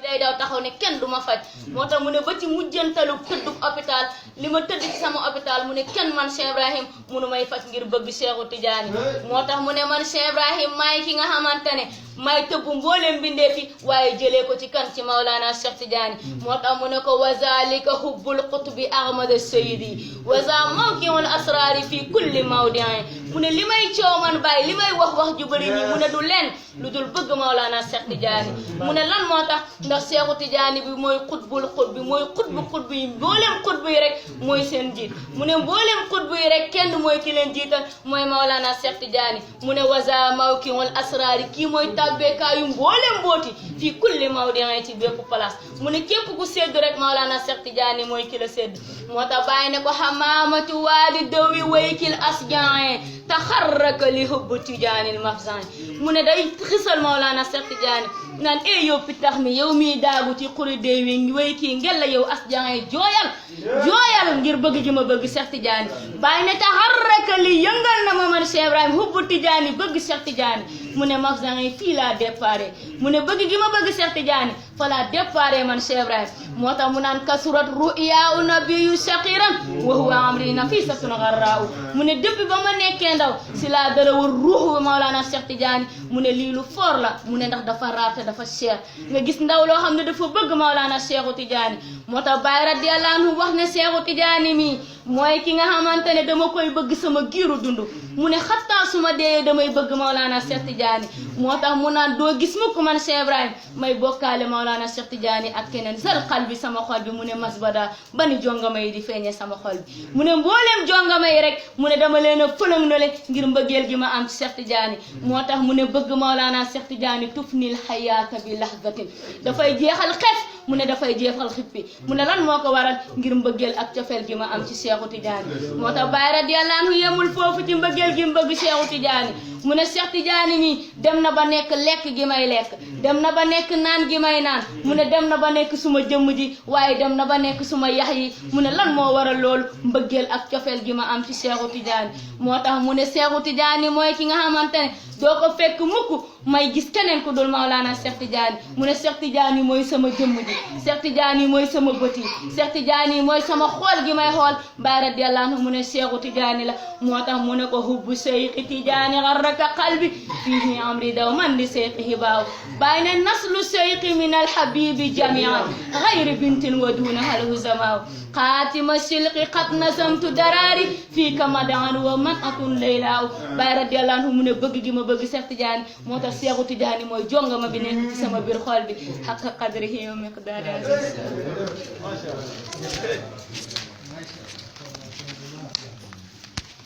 day daw taxaw ne kenn duma faj moo tax mu ne ba ci mujjantalu tëdd hôpital li ma tëdd ci sama hôpital mu ne kenn man Cheikh Ibrahim munu may faj ngir bëgg Cheikhu Tidiane moo tax mu ne man Cheikh Ibrahim maay ki nga xamante ne may tëbb mbooleem bindee fi waaye jëlee ko ci kan ci Maulana Cheikh Tidiane moo tax mu ne ko wa zalika hubbul qutbi Ahmad Seydi wa za mawqi'ul asrari fi kulli mawdi'in mu ne li may coow man bàyyi li may wax ju bëri nii mu ne du leen lu dul bëgg Maulana Cheikh Tidiane mu ne lan moo tax ndax Cheikhu Tidiane bi mooy xutbul xutbi mooy xutbu yi mbooleem xutbu yi rek mooy seen jiit mu ne mbooleem xutbu yi rek kenn mooy ki leen jiital mooy Maulana Cheikh Tidiane mu ne wa za mawqi'ul asrari kii mooy tàbbeekaayu mbooleem mbooti fii kulli mawdi'in ci bépp place mu ne képp ku séddu rek Maulana Cheikh Tidiane mooy ki la sédd moo tax bàyyi ne ko xamaamatu waadi dawi waykil asjan taxarraka li hubbu Tidiane mafzan mu ne day xisal Maulana Cheikh Tidiane naan yow pitax mi yow mii daagu ci xuri déy wi way kii ngel la yow asjan jooyal ngir bëgg gi ma bëgg Cheikh Tidiane bàyyi ne taxarraka li yëngal na ma man Cheikh Ibrahim hubbu Tidiane bëgg Cheikh Tidiane mu ne mafzan fii laa déparé mu ne bëgg gi ma bëgg Cheikh Tidiane fa laa déparé man Cheikh Ibrahim moo tax mu naan kasurat ru'ya nabiyu shaqiran wa huwa amri nafisatun gharra'u mu ne depuis ba ma nekkee ndaw si laa dara war ruuxu Maulana Cheikh Tidiane mu ne lii lu fort la mu ne ndax dafa raata dafa cher nga gis ndaw loo xam ne dafa bëgg Maulana Cheikhu Tidiane moo tax Baye radiyallahu anhu wax ne Cheikhu Tidiane mi mooy ki nga xamante ne dama koy bëgg sama giiru dund mu ne xattaa suma dee damay bëgg Maulana Cheikh Tidiane moo tax mu naan doo gis mukk man Cheikh Ibrahim may bokkaale Maulana Cheikh Tidiane ak keneen sal xal bi sama xol bi mu ne masbada bani jongama yi di feeñee sama xol bi mu ne mbooleem jongama yi rek mu ne dama leen a fëlëng nale ngir mbëggeel gi ma am ci Cheikh Tidiane moo tax mu ne bëgg Maulana Cheikh Tidiane tufnil xayaata bi lahzatin dafay jeexal xef mu ne dafay jeexal xippi mu ne lan moo ko waral ngir mbëggeel ak cofeel gi ma am ci Cheikhu Tidiane moo tax Baye radiyallahu anhu yemul foofu ci mbëggeel gi mbëgg Cheikhu Tidiane mu ne Cheikh Tidiane mi dem na ba nekk lekk gi may lekk dem na ba nekk naan gi may naan mu ne dem na ba nekk suma jëmm ji waaye dem na ba nekk suma yax yi mu ne lan moo waral loolu mbëggeel ak cofeel gi ma am ci Cheikhu Tidiane moo tax mu ne Cheikhu Tidiane mooy ki nga xamante ne doo ko fekk mukk may gis keneen ku dul Maulana Cheikh Tidiane mu ne Cheikh Tidiane mooy sama jëmm ji Cheikh Tidiane mooy sama bët yi Cheikh Tidiane mooy sama xool gi may xool Baye radiyallahu anhu mu ne Cheikhu Tidiane la moo tax mu ne ko hubbu Cheikh Tidiane gharraka qalbi fihi amri daw man li Cheikh hibaaw Baye ne naslu Cheikh min al habibi jami'an ghayri bintin wa duna hal huzamaaw xaatima silqi qad nasamtu darari fii kamadan wa man'atun laylaaw Baye radiyallahu anhu mu ne bëgg gi ma bëgg Cheikh Tidiane moo tax Cheikhu Tidiane mooy jongama bi nekk ci sama biir xol bi haqqa qadrihi wa miqdaarihi aziz